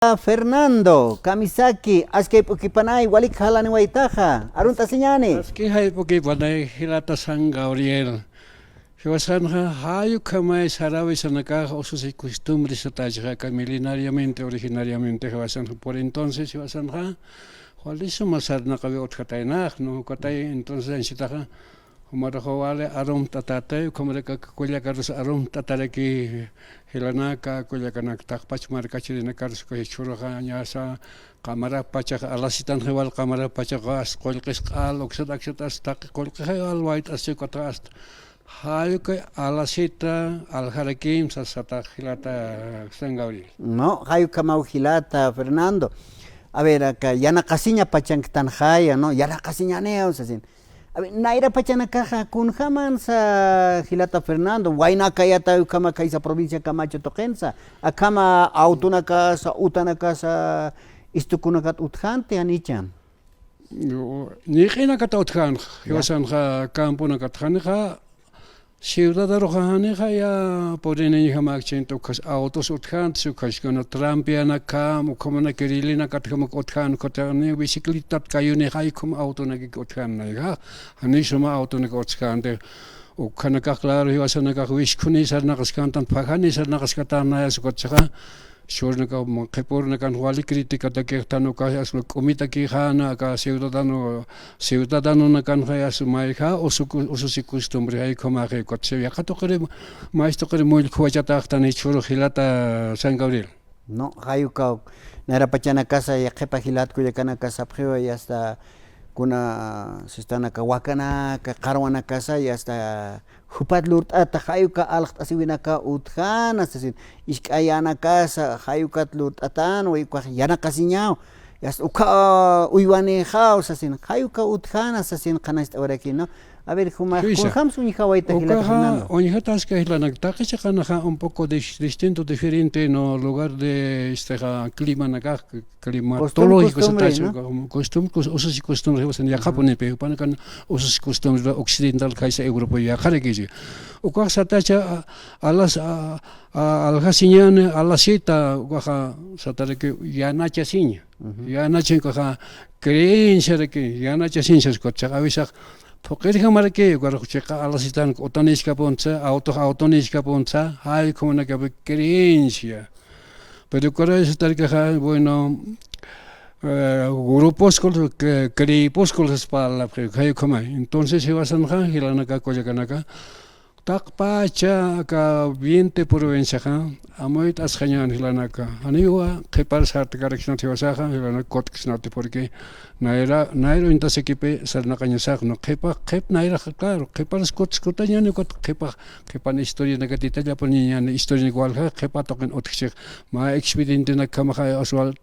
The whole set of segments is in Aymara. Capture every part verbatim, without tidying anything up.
Fernando, kamisaki, askay p'ukipanay, walik jalaniwaytaxa, arunt'asiñani. Aski jay p'ukipanay, jilata San Gabriel. Jiwasanxa, jay ukhamay sarawisanakax, usos y costumbres satächixa, aka milenariamente, originariamente, jiwasanxa, por entonces, jiwasanxa, wali suma sarnaqawi utjataynax, ¿no? Ukatay, entonces, anchitaxa, jumarux wali arumt'atätay, ukhamaraki kullakarus arumt'ataraki, jilanaka, kullakanak taqpach markachirinakarus, jichhüruxa, ñasa, qamarap pachax alasitanxa wal qamarap pachax, as qullqis q'al, uksat aksat as taqi qullqixay wal wayt'aschi ukatxa hasta. Jay uka alasita, aljarakimsa satax jilata San Gabriel. No, jay ukhamaw jilata Fernando. A ver, aka yanaqasiña pachanktanxaya, ¿no? Yanaqasiñaniw sasin. A ver, nayra pachanakaxa kunjamansa jilata Fernando, waynakayata ukhama khaysa provincia Camacho tuqinsa, akhama autonakasa, utanakasa, istukunakat utjanti, janicha. Ñiq'inakat utjanxa, jiwasanxa camponakatxa, janixa, ciudadaruxa janixa ya puriniñjamäkchinti, ukhas autos utjanti, ukhaskuna trampianakjam, ukhamanaki rilinakatjam utjan, ukhatani bicicletat kayunix, jay ukham autonakik utjan nayaxa, jani suma autonak utjkänti, ukhanakax, claro, jiwasanakax wiskhuni sarnaqaskäntan, phajani sarnaqaskatän nayas ukatsaxa, Chhurnakax, qhipürnakan wali criticatakixtan, ukax asma k'umitakixäna, aka ciudadano, ciudadanonakanxa asma mayja usuku-, usos y costumbres, jay ukhamaxi, ukatsa yaqha tuqiri, mays tuqiri mullkhuwachataxtan jichhüru jilata San Gabriel. No, jay ukaw, nayra pachanakasa, yaqhipa jilat kullakanakasapxiwa, y hasta kuna sistanaka wakanaka, qarwanakasa, y hasta Jupat lurt'ata, jay uka alxt'asiwinaka utjäna sasin, isk'ayanakasa, jay ukat lurt'atän, way ukax yanaqasiñaw, yasta ukha uywanïxaw sasin, jay uka utjäna sasin qhanañcht'awaraki, ¿no? A ver, jumax, kunjams uñjawayta jilata Fernando. Uñjat aska jilanak, taqi chiqanaxa un poco dis-, distinto, diferente, ¿no? Lugar de, este, ja, climanakax, climatológico, costumbre, ¿no? Costum-, cos-, usos y costumbres, o sea, yaqhapunipi, jupanakan usos y costumbres occidental, khaysa Europa yaqharakichi. Ukax satacha, a, alas, a, a, aljasiñäni, alasita, ukaxa sataraki yanachasiña. Yanachasiñ ukaxa creenciaraki, yanachasiñsa, ukax a veces phuqirjamaraki, ukarux chiqa alasitan utaniskapuntsa, autox autoniskapuntsa, jay ukhamanakapi creencia. Pero ukaraw satarkaxa, bueno, eh, grupúsculos, cre-, crepúsculos parlapxi, jay ukhamay. Entonces, jiwasanxa, jilanaka, kullakanaka, taqpacha aka veinte provinciaxa, amuyt'asxañän jilanaka. Janiwa qhipar sartakarakisnati jiwasaxa, jilanaka kutkisnati, porque nayra, nayra uñtasakipi sarnaqañasax, ¿no? Qhipa, qhip nayraxa, claro, qhiparus kuts-, kutañäni, kut-, qhipax, qhipan historianaka detallapuniñäni, historianak walja qhipa tuqin utjchix, mä expedientenakjamaxa, aswal,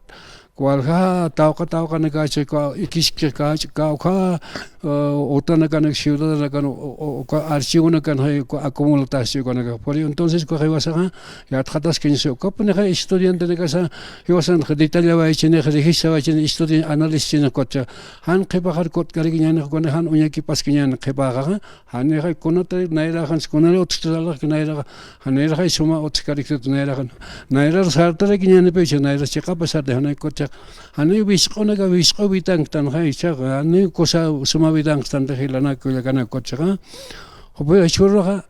walja tawqa tawqanakachi, ka-, ikiskix kach-, kawkha, eh, utanakanak, ciudadanakan, o, o, uka archivonakan, jay, uka acumulataschi ukanaka. Por entonces, ukax jiwasaxa, yatxataskiñasa, ukapunixa historiantenakasa, jiwasanxa detallawaychinix, registrwaychinix, historia análisis chinix kutcha. Jan qhipaxar kutkarakiñänix, ukana jan uñakipaskiñäni qhipaxaxa, janixa kunata nayraxans, kunana utjtalax nayraxa, janiraxa suma utjkarakistu nayraxan. Nayrar sartarakiñänipicha, nayra chiqapa sarta, jani kutcha, jani wisq'unaka, wisq'u witanktan, jay, ichaxa, jani kusa suma witanktan, jilanaka, kullakanaka, kutchaxa. Jupi jichhüruxa,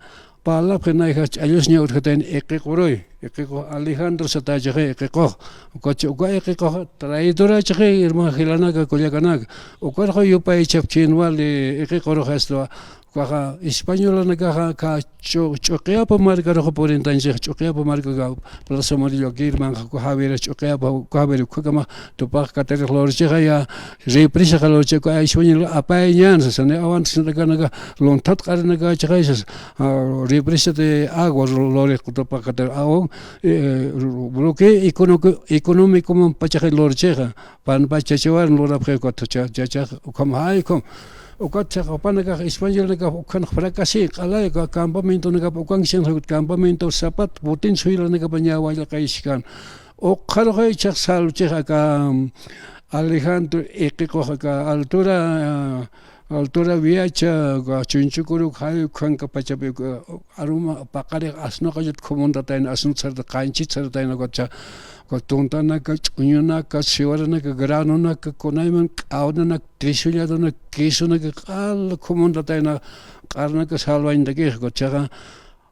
parlapxi nayja ch'allusña utjatayna iqiquruy, iqiqux Alejandro satächixi, iqiqux. Ukachi, uka iqiqux traidorächixi, hermano, jilanaka, kullakanaka. Ukarux yupaychapkchin wali iqiqurux, esto, ukaxa españolanakaxa, ka ch'u-, Ch'uquyapa markarux purintanchix, Ch'uquyapa markaxa, Plaza Amarillo, aquí, hermano, uka Javier, Ch'uquyapa, uka Javier, ukhakama, tupax katirix lurchixa, ya, represaxa lurchixa, ay, español, apay ñan, sasani, aguantas, nakanaka, lunthat q'arinakachixa, sas, ah, represa de agua, lo, lurix, tupax katirix, agua, eh, bloqueo económico, económico man pachaxa lurchixa, Panpacha chachawarin lurapxi, ukat cha-, chachax, ukham, ay, ukham. Ukat cha-, jupanakax, españolnakax, ukhan fracasï, q'alay, uka campamentonakap, ukankichix, campamento Zapat, botín suylanakap ña wallaqaychkan. Ukxaruxa ichhax salvchix aka, Alejandro iqiqux aka altura, Altura Viacha, uka Chunchukuru, jay ukhanka pachapi, uka aruma paqarix asnuqallat khumuntatayna, asnut sarta, qanchit sartayna, uka cha, uka tuntanaka, ch'uñunaka, siwaranaka, granonaka, kunayman k'awnanak, trisulladonak, quesonaka, q'al khumuntatayna, q'arnaka salvañtakix, uka chaxa,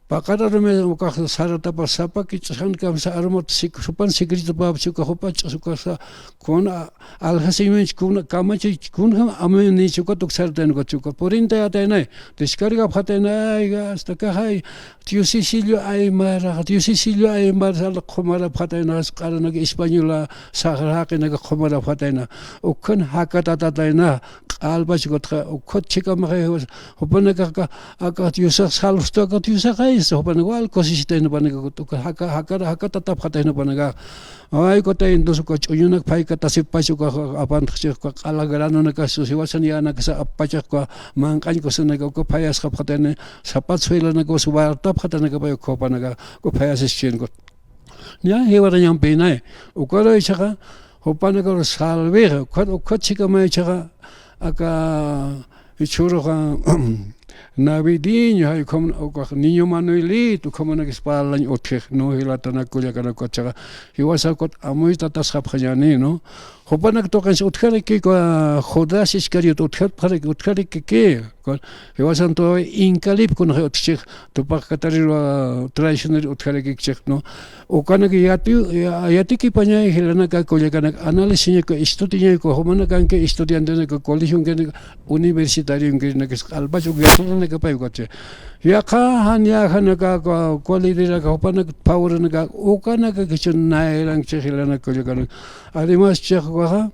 paqar arumi ukax saratapa sapa kich'usankamsa arumut sik-, jupan secretopäpchi uka jupa ch'us ukasa, kun a-, aljasiñmanch kun kamachi kunjam amuynichi ukat uk sartayna ukat uka purintayataynay, descargapxataynay, hasta kaxay, Diosisillo aymara, Diosisillo aymara, sal qhumarapxataynay, q'aranak española, saxra jaqinaka qhumarapxatayna, ukhan jakatatatayna, q'alpach ukatxa, ukat chhikamaxay, jupanakaxka, aka Diosax salvstu, aka Diosaxay, jupanaka wal kusisitayna jupanaka, uka jaka, jaka, jakatatapxatayna jupanaka. Ay, ukatay, entonces, uka ch'uñunak phaykatasipacha, uka apantxchix, uka q'ala granonakasu, jiwasan yänakasa apachix, uka manq'añ kusanaka, uka phayasxapxatayna, sapat suelanakasu wartapxatanakapay, uka jupanaka, uka phayasischin, uka. Ña, jiwarañampinay, ukaru jichhaxa, jupanakaru salvixa, ukat, ukat chhikamay jichhaxa, aka jichhüruxa, navideño, jay ukham, ukax niño Manuelito, ukhamanakis parlañ utjix, ¿no? Jilatanaka kullakanak, ukat jichhaxa, jiwasax ukat amuytatasxapxañäni, ¿no? Jupanak tuqinsa utjaraki, uka Judas Iscariot utjapxaraki, utjaraki, ukat jiwasan todavía Incalip kunxay utjchix, Tupac Catarina traicionero utjarakikchix, ¿no? Ukanak yati-, ya-, yatikipañay jilanaka kullakanak, análisis ñaka, estudiañay, uka jumanakanki, estudiantenaka, colegionkinak, universitarionkirinakis q'alpach uk yatirinakapay ukatchi. Yaqha jan yäjanaka, uka, uka lideraka, jupanak phawranaka, ukanakakichun nayrankchix jilanaka kullakanak. Además, chix ukaxa,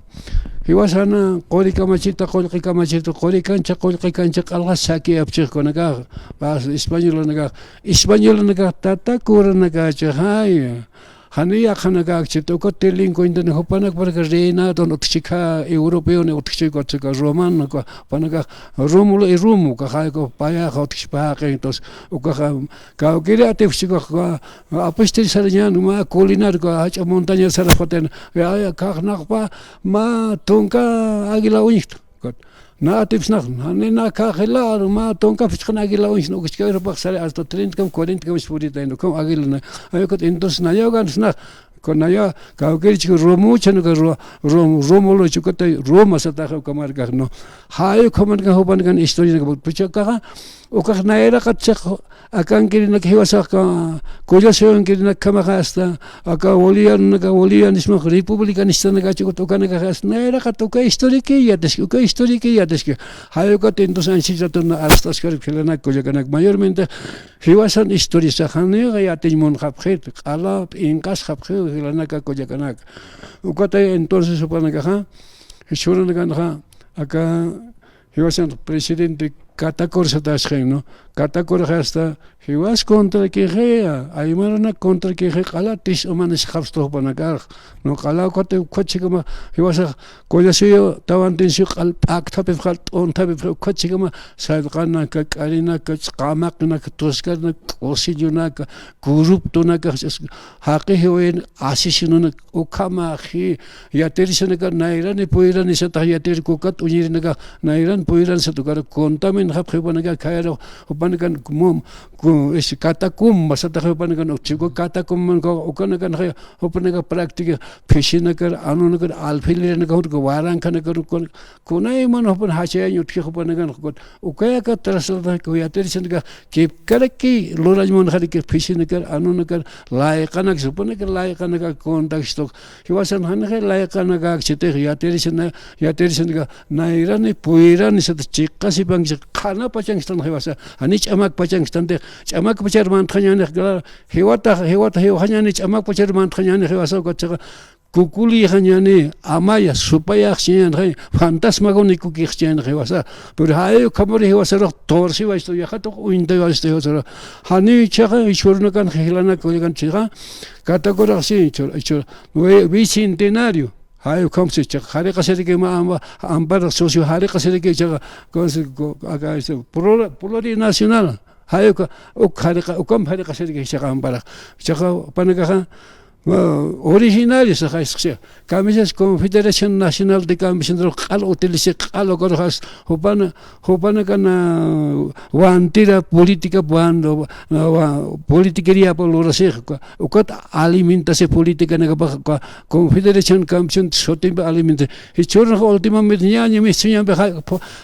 jiwasana quri kamachita, qullqi kamachita, quri kancha, qullqi kancha q'alxa sakiyapchix ukanakax, as-, españolanakax, españolanakax tata curanakachi, jay, jani yaqhanakakchita, uka tilinkuñtani, jupanakparax reinadon utjchikxa, europeon utjchik, uka romano, uka, jupanakax Rómulo y Remo, ukaxa, uka payaxa utjchpa jaqi, entonces, ukaxa, kawkiri atipxchik, ukaxa, apostol sarañan, mä colinar, uka jach'a montaña sarapxatayna, ya, ya, kaxnaqpa, mä tunka águila uñjta. Ukat, na atipsnax, jani na kaxila, mä tunka phisqan águila uñjna, ukachkawirpax sari hasta treinta kam, cuarenta kam puritayna, ukham águila na. Ay, ukat, entonces, nayaw gansnax, ukat nayaw, kawkiri chhika Rómulo chhana, uka Ro-, Ro-, Rómulo chhikatay, Roma sataxa uka markax, ¿no? Jay, uka markax, jupanakan historianaka, puchakaxa, ukax nayraqat chix, akankirinak jiwasax, uka kullasuyankirinak ukhamaxa hasta, aka bolivianonaka, bolivianismo, republicanistanakachi ukat ukanakaxa hasta nayraqat uka historiaki yatiski, uka historiaki yatiski. Jay ukat entonces anchhit ratuna arst'askarki jilanaka kullakanak. Mayormente jiwasan historiasax janiw yatiñ munxapxit, q'ala p'inqasxapxiw jilanaka kullakanak. Ukatay entonces jupanakaxa, jichhürunakanxa, aka jiwasan presidente Catacora satäsxin, ¿no? Catacora hasta jiwas contrakixi, aymarunak contrakixi, q'ala tis'umanisxapxtu jupanakax, ¿no? Q'ala ukat, ukat chhikama jiwasax kullasuyu tawantinsiyu q'al p'akthapipxi, q'al t'unthapipxi, ukat chhikama sarqanaka, k'arinaka, qamaqinaka, tuskarnaka, k'usillunaka, corruptonaka, jaqi jiwayan asesinonak, ukhamaxi, yatirisanaka nayrani puyrani satax yatirki, ukat uñirinakax nayran puyran sat ukar contaminxapxi jupanakax, khayarux jupanakan mum-, ku-, es, catacumba satax jupanakan utjchi, uka catacumbanakax ukanakanxa jupanakax práctica phisinakar, anunakar, alfileranakax, urka warankhanakar, ukan kunayman jupan jachayañ utjki jupanakan, ukat ukayaka trasladaki yatirisanakax kipkaraki lurañ munxaraki phisinakar, anunakar, layqanak, jupanakar layqanakax contacto, jiwasan janixay layqanakakchitix, yatirisana-, yatirisanakax nayrani puyrani sata chiqasipankchix, qhanapachankstan jiwasa, jani ch'amakpachankstantix, ch'amakpachar mantxañänix, claro, jiwatax, jiwata jiwaxañäni, ch'amakpachar mantxañäni jiwasa, ukat chiqa, kukulïxañäni, amaya, supayaxchiñäni, fantasmakunïkukïxchiñäni jiwasa. Pero jay ukhamari jiwasarux torciwastu, yaqhatux uñtawastu jiwasarux. Janiw jichhaxa, jichhürunakan jilanaka kullakanchixa, Catacoraxsi, jichhür, jichhür, bi-, bicentenario. Jay ukhamsi jichhaxa, jariqasiraki mä amba-, amparax socio, jariqasiraki jichhaxa, entonces, ko-, acá, este, plura-, plurinacional. Jay uka, uk jariqa-, ukam jariqasiraki jichhaxa amparax. Jichhaxa, jupanakaxa, Originario saxaysxi. Kamisas Confederación Nacional de Campesinos q'al utilice q'al ukarux as jupana, jupanakan wantira política, politiquería pa lurasix, ukat alimentasi política nakapax, confederación campesino sutimpi alimentasi. Jichhürnax últimamente ñaña mistuñampi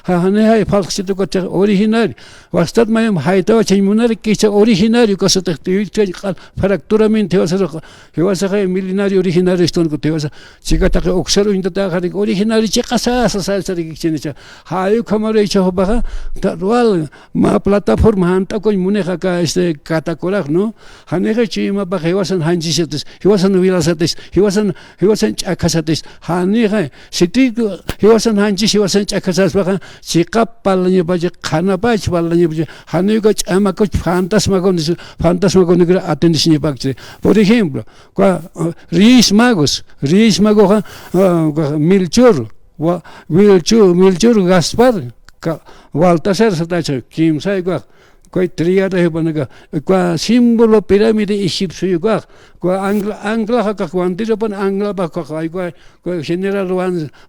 janijay falxchita ukat originario. Wastat mayam jaytawa chañ munari kicha originario kasatix tiwilchkañ q'al fracturamente jiwasarux, jiwasaxa milenario originario istun kut jiwasa chika taqi uksar uñtataxarik originario chiqasasa sasarik ikchinicha. Jay ukhamari icha jupaxa, ta rual mä plataforma jant'akuñ munixa aka este Catacurax, ¿no? Janixa chuymapax jiwasan janchisatis, jiwasan wilasatis, jiwasan, jiwasan ch'akhasatis, janixa siti jiwasan janchis, jiwasan ch'akhasaspaxa, chiqap parlañapacha, qhanapach parlañapacha, janiw uka ch'amakuch fantasmakunis, fantasmakunikra atendisiñapakchi. Por ejemplo, uka Reyes Magos, Reyes Magoxa, Melchor, Melchor, Melchor Gaspar, Baltasar satacha, kimsay ukax, uka triada jupanaka, uka símbolo pirámide egipcio ukax, uka ancla, anclaxa ukax wantirapan anclapax ukax, uka general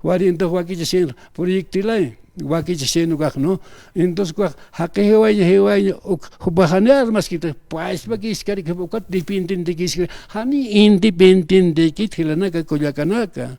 Warientux wakichasina, proyectilay wakichasina ukax, ¿no? Entonces ukax jaqi jiwayañ, jiwayañ, jupax jani armaskiti, pachpa kiskarik, ukat dependiente kiskarik, jani independientekit jilanaka kullakanaka.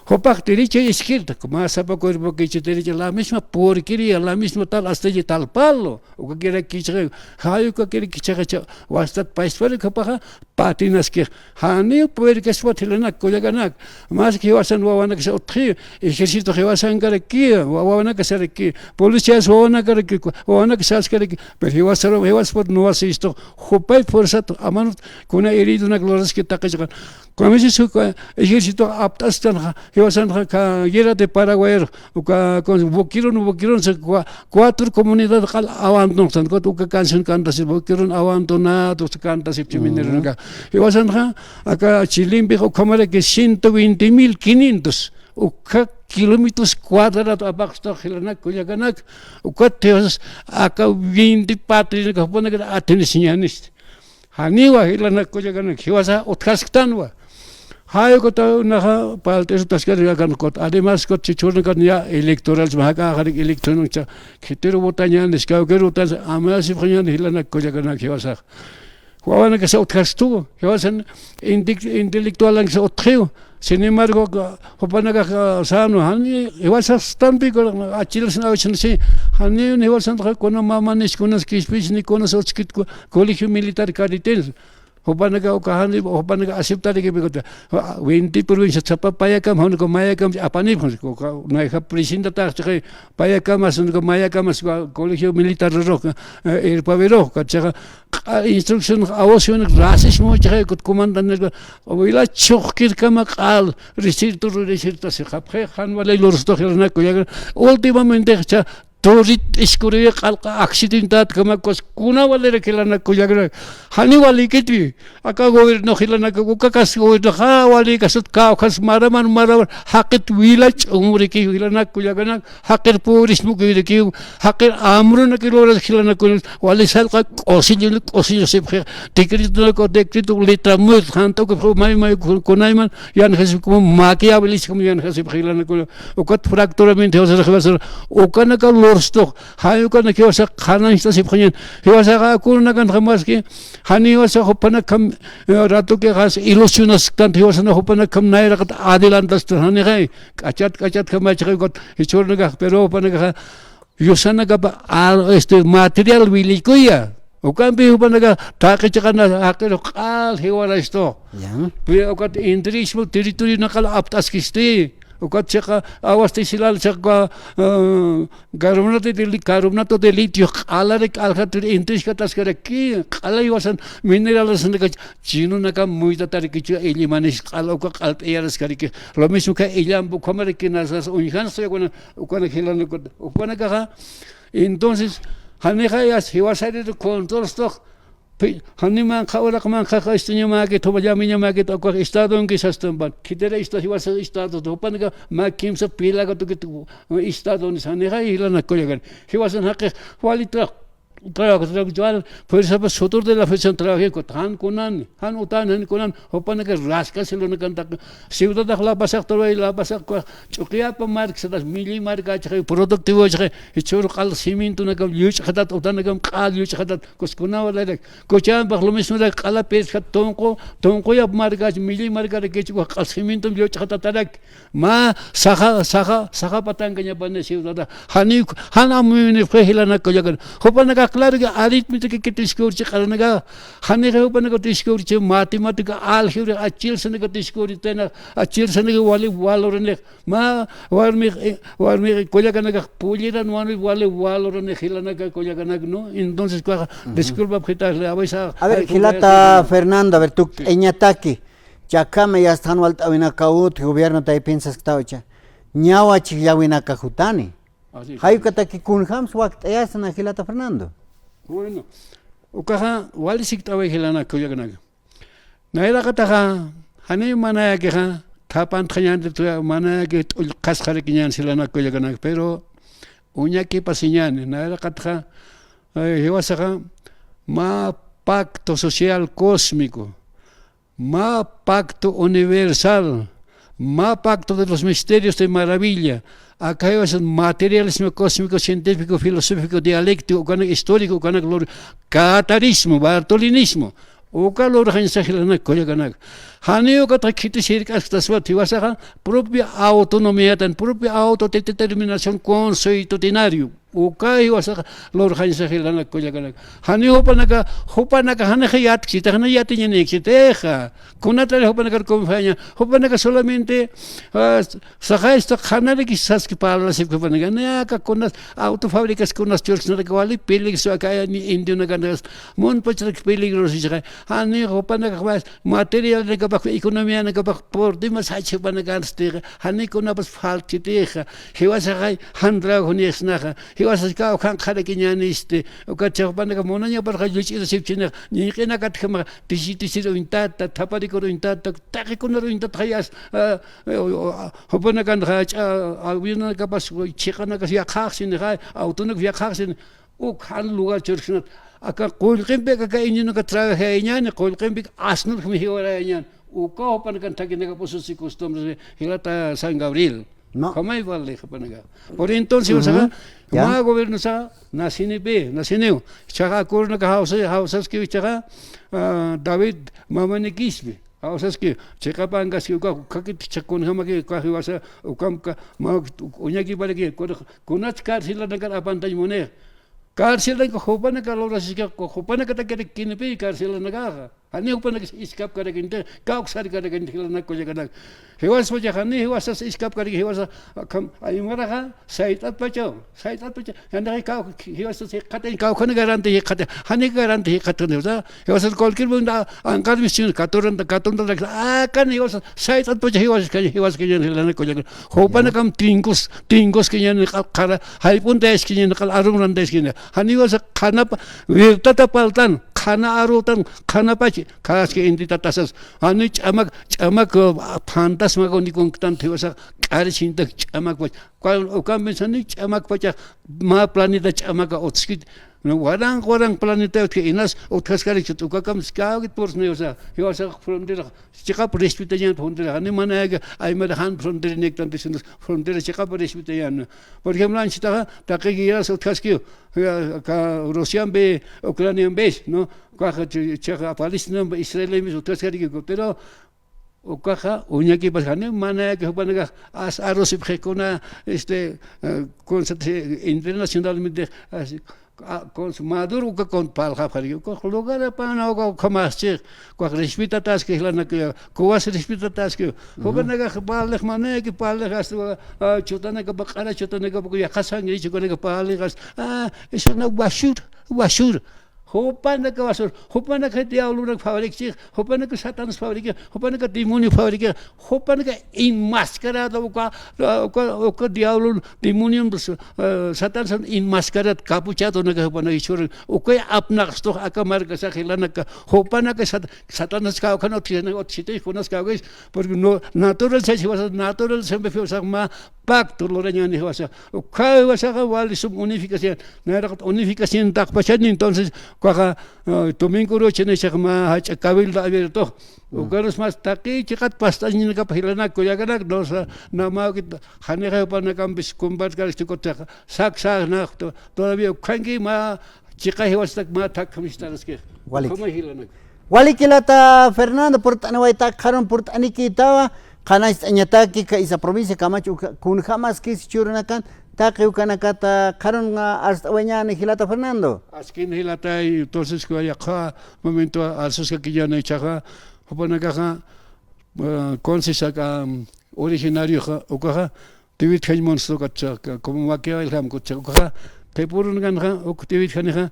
Jupax derecha izquierda, mä sapa cuerpo kicha derecha, la misma porquería, la misma tal, hasta allí tal palo, ukakirak kichaxa, jay ukakirak kichaxa, wastat pachparik jupaxa, patinaskix, janiw puerkaspat jilanak kullakanaka, más que jiwasan wawanakasa utjiw, ejército jiwasankarakiw, wawanakasarakiw, policías wawanakarakiw, wawanakasaskaraki, pero jiwasaru, jiwaspat nuwasistux, jupay fuerzat, amanut, kuna heridonak luraski taqi chiqan. Kamisas uka ejército apt'astan, jiwasan guerra de Paraguay, uka, con Boquerón, Boquerón, cuatro comunidad q'al abandonxtan, uka canción cantasi, Boquerón abandonado, cantasi, mineronaka. Jiwasanxa, aka Chilimpi ukhamaraki ciento veinte mil quinientos, uka kilómetros cuadrados apaxtax jilanak kullakanaka, ukat jiwasas aka veinte patrinaka jupanakar atendisiñänisti. Janiwa jilanak kullakanaka, jiwasa utjasktanwa. Jay ukata naxa palt'ir utaskar akan ukat, además ukat jichhürnakan ya electoral, jak'axarik elección, khitiru votañänis, kawkir votañänis, amayasipxañäni jilanak kullakanaka jiwasax. Wawanakasa utjastu, jiwasan inte-, intelectualankasa utjiw. Sin embargo, jupanakax sano, jani, jiwasax tampi, achilas awichan si, jani, jiwasan kuna mamanis, kunas kispis, ni kunas utskit, colegio militar Cariteño. Jupanaka uka jani, jupanaka aceptariki, veinte provincia, sapa payakam, junuka mayakam, apanip, junuka, nayja presidenta taxchiqay, payakamas, junuka mayakamas, colegio militar rurux, irpavirux, kachaxa, instrucción, awasunak, racismo, chaxa, kut comandante, wila chuqkirkama q'al, risirtu, risirtu, si, japxi, jan wali lurstux, jilanak kullakanaka, últimamente, cha, Turit iskuriwi q'alqa accidentat kamakus, kuna walira jilanak kullakanaka. Jani walikitwi, aka gobierno jilanak, ukakas gobierno, ja walikasat kawkhas maraman, maraman, jaqit wila ch'umuriki jilanak kullakanaka, jaqir pobrismo kirikiw, jaqir hambrunaki loras jilanak kullakanaka, wali salqa k'usillu, k'usillu sipxi, decreto, decreto, letra muy, jant'uki, may, may, kunayman, yanxasipxi, como maquiavelismo yanxasipxi jilanak kullakanaka. Ukat fracturamiento jiwasar, jiwasar, ukanaka lurstux, jay ukanaka jiwasa qhanañchasipxañan, jiwasaxa akunakanxa maski, jani jiwasa jupanakam, eh, ratukixa ilusionasktan, jiwasana jupanakam nayraqat adelantasta, janixay, k'achat, k'achat jamachaxa ukat, jichhürnakax, pero jupanakaxa, yusanakapa, ah, este, material wilikuya. Ukampi jupanaka taqi chiqana jaqirux q'al jiwarastu. Ya. Pi ukat inderecho territorio naqal apt'askisti. Ukat chiqa awasti silal chiqa, ah, carbonato de li-, carbonato de litio q'alari q'aljatir inderecho kataskaraki. Q'ala jiwasan minerales naka chinunaka muytatarikichu illimanis q'al uka q'alp'iyaraskariki. Lo mismo que illampu ukhamaraki nasas uñjansa ukana, ukana jilanaka, ukanakaxa. Entonces, janixayas, jiwasariru controlstux, pi-, jani manqha uraq manqhaxa istuñamäkit, juma llamiñamäkit, ukax estadonki sastampan. Khitira esta-, jiwasa estado, jupanaka mä kimsa pilakatukit estadonis, janixay jilanak kullakan. Jiwasan jaqix, walitax, trabajador, fuerza, pues, sudor de la frente trabajé, jan kunani, jan utani, jan kunani, jupanaka rascas, si lo nakan tak, ciudad de La Paz, actual, La Paz, Ch'uquyapa marca, satas, milli marca, chaqe, productivo, chaqe, y churu q'al cimiento, nakam, yuch, jatat, utanakam, q'al, yuch, jatat, cos, kuna, wala, kuchan, bajo lo mismo, la q'ala, pesca, tonqo, tonqo, ya marca, milli marca, que ch'uqa, q'al cimiento, yuch, jatatarak, mä saxa, saxa, saxa patankañapani ciudada. Janiw, jan amuyuni fue jilanaka kullakan. Jupanaka claro que aritmética que tiskurchi q'aranaka. Janixa jupanaka tiskurchi matemática, álgebra, achilsanaka tiskurchi tena, achilsanaka wali valoranix. Mä warmix, eh, warmix kullakanakax pulliran wani wali valoranix jilanaka kullakanaka, ¿no? Entonces, kullaxa, disculpa, jita, le avisa, a ver, ay, jilata kullakanaka. Fernando, a ver, tukt'añataki. Chakama yasta jan walt'äwinakaw utji, gobierno taypin sasktaw cha. Ñawa chijllawinaka jutani. Así es. Jay ukataki kunjams wakt'ayasna jilata Fernando. Bueno, ukaxa wali sikt'awi jilanaka kullakanaka. Nayraqataxa, janiw manayakixa, thapantxañänti tuya, manayaki t'ullqasxarakiñäni jilanaka kullakanaka, pero uñakipasiñäni, nayraqataxa, eh, jiwasaxa, mä pacto social cósmico. Mä pacto universal, mä pacto de los misterios de maravilla, aka jiwasan materialismo cósmico, científico, filosófico, dialéctico, ukanak histórico, ukanak lur-, catarismo, bartolinismo, uka lurxañsa jilanaka kullakanaka. Janiw ukatxa khitis jirk'asktaswa jiwasaxa, propia autonomiatan, propia autodeterminación consuetudinario. Uka jiwasax lurxañsa jilanaka kullakanaka. Janiw jupanaka, jupanaka janixa yatksiti, janiw yatiñaniksitixa. Kunatari jupanakar confiaña. Jupanaka solamente, ah, saxaysta qhanaraki saski parlasipki jupanaka. Ni aka kunas auto fabricas kunas churksnaraki wali peligroso aka ni indionakanaka. Munpacharak peligroso ichaxa. Janiw jupanaka materialnakapax, economianakapax, por demás, jach'a jupanakanstixa. Janiw kunapas faltchitixa. Jiwasaxay jan trabajunïxsnaxa. Jiwasas kawkhanqarakiñänisti, ukat jupanaka munañaparxa lluch'irasipchinixa, ñiq'inakatjamaxa, tisi tisir uñtata, thaparikur uñtata, taqikunar uñtatxa yas, ah, eh, o, o, ah, jupanakanxa, ch'a, avionakapas, chiqanakas yaqhaxsinixa, autonakas yaqhaxsini, uk jan lugar churksnat, aka qullqimpi aka indionaka trabajayañäni, qullqimpi asnurjmi jiwarayañäni. Uka jupanakan thakinakap ususi costumbres, jilata San Gabriel. No. Kamay vale jupanaka. Por entonces, ujú, usaxa, ya, mä gobierno sa, nacinipi, naciniw. Chaxa acuernaka jawsa, jawsaskiw chaxa, ah, David Mamanikispi. Jawsaskiw, chiqapankaskiw, uka, kakit chakun jamaki, uka jiwasa, ukamka, ma, uñakiparaki, kuna, kunat carcelanakar apantañ muni. Carcelanaka jupanaka lurasiska, jupanaka takirakkinipi carcelanakaxa. Jani jupanaka iskapkarakinti, kawksarkarakinti jilanaka kullakanaka. Jiwaspacha jani jiwasas iskapkaraki jiwasa, akham, aymaraxa, sayt'atpachaw, sayt'atpacha, jani kaw, jiwasas jikxatañ, kawkhana garanti jikxatañ, jani garanti jikxatañ, jiwasa, jiwasas cualquier momento, anqar mischin, katuranta, katuranta, akan jiwasas, sayt'atpacha jiwasas kañ, jiwasas kañan jilanaka kullakanaka. Jupanakam tinkus, tinkus kañan q'al qara, jayp'unta iskiñan q'al arumranta iskiñan. Jani jiwasa qhanapa, wirtata paltan, qhana arutan, qhanapach, kaski inti tatasas. Jani ch'amak, ch'amak, ah, fantasma kunikun ktan jiwasa, k'ari sintak ch'amakpach. Cuando ukan pensani ch'amakpacha, mä planeta ch'amaka utskit. Waranq, waranq planeta utki inas, utkaskarik chut, ukakam skawit pursni, o sea, jiwasa frontera, chiqap respetañan frontera, jani manayaki, aymara jan frontera niktan diciendo, frontera chiqap respetañan. Por ejemplo, anchitaxa, taqi guerras utkaskiw, ya, ka Rusiambi, Ucraniambi, ¿no? Kaxa, chi-, chiqa Palestinambi, Israelimbi, utkaskarik, pero, ukaxa, uñakipas, jani manayaki jupanakax, as, arusipxi kuna, este, eh, con, internacionalmente, as, a, con, Maduro uka con, parlxapxariki, uka lugar apana, uka, uka mas chix, uka respetataski, jilanaka, Cubas respetataski, jupanakax parlix manayaki, parlix hasta, ah, chutanakapa, q'ara chutanakapa, yaqha sangre chukanaka parlix hasta, ah, es una basura, basura. Jupanaka basura, jupanaka diablonak fabricchi, jupanaka Satanás fabricchi, jupanaka demonio fabricchi, jupanaka enmascarado, uka, uka, uka diablo, demonio, pues, eh, Satanás enmascarado, capuchadonaka jupanaka ichhuran, uka apnaqstux aka markasa jilanaka, jupanaka Sat-, Satanás kawkhan utjisana, utjisitix kunas kawkis, porque no, natural, se, natural, siempre, o sea, ma, pacto lurañäni jiwasa. Ukhaw jiwasaxa wali sum unificación. Nayraqat unificación taqpachani, entonces, ukaxa, ah, domingo uruchani jichhax mä jach'a cabildo abierto. Mm. Ukarus mas taqi chiqat past'añanakap jilanak, kullakanak, no sa, namäkit, janixa jupanakampis compartkarakchi ukatxa, sak, sak, nax, to-, todavía ukhanki mä chiqa jiwastak mä thakhamistaraskix. Walik. Ukhama jilanak. Walik jilata Fernando, purt'aniwayta, qharun purt'anikïtawa, qhanañcht'añataki khaysa provincia Camacho, uka-, kunjamaskis churunakan, taqi ukanakata qharun, ah, arst'awayañäni jilata Fernando. Askin jilata, y entonces, kuwa yaqha momento arsuskakiñäni jichhaxa, jupanakaxa, ah, conciencia, ah, originarioxa, ukaxa, Tiwitjañ munsukat, como wakiwayl jamkut, ukaxa, qhipürunkanxa, uk Tiwitjanixa,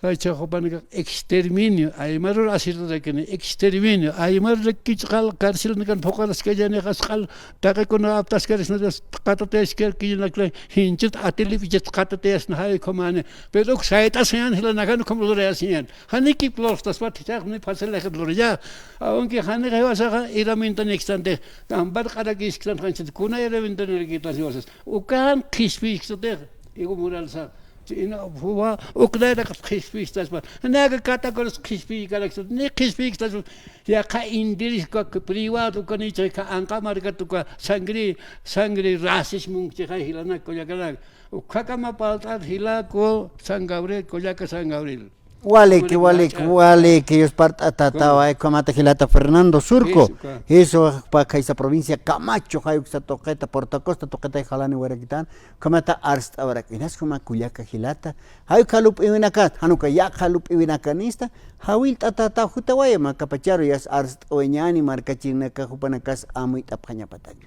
jichhax jupanakax exterminio, aymarur asirtarakini, exterminio, aymarur kich'qal carcelnakan phuqaraskañäni, asqal taqikuna aptaskarisna, qatatayaskirkiñanakla, jinchit atilip'ichit qatatayasna, jay ukhamäni, pero uk sayt'asiñän, jilanakan ukham lurayasiñän. Janikip lurtaspat, jichhax ni fácil luraya. Aunque janixa jiwasaxa herramientanïkstanti, ampar q'arakïsktan, janchit kuna herramientanïktan jiwasas. Ukan qhispiyisktati, Evo Morales. China, uka, uk nayraqat qhispiyistaspa. Naka katakunas qhispiyikarakstat, ni qhispiyiktaspa. Yaqha interés uka privado, uka nicha, uka anqa markat uka sangre, sangre racismo, chiqa jilanak, kullakanak. Ukakama parlt'at jilaku San Gabriel, kullaka San Gabriel. Waliki, waliki, waliki, yuspart'atatawa, ukhamata jilata Fernando Surco. Eso, uka. Eso, jupa khaysa provincia Camacho, jay uksa tuqita, Puerto Acosta tuqita jalaniwarakitan, ukhamata arst'awarak. Inas juma kullaka jilata, jay uka lup'iwinakat, jan uka yaqha lup'iwinakanista, jawillt'atataw jutawaya, makapacharu yas arst'awayañäni, markachirinaka jupanakas amuyt'apxañapataki.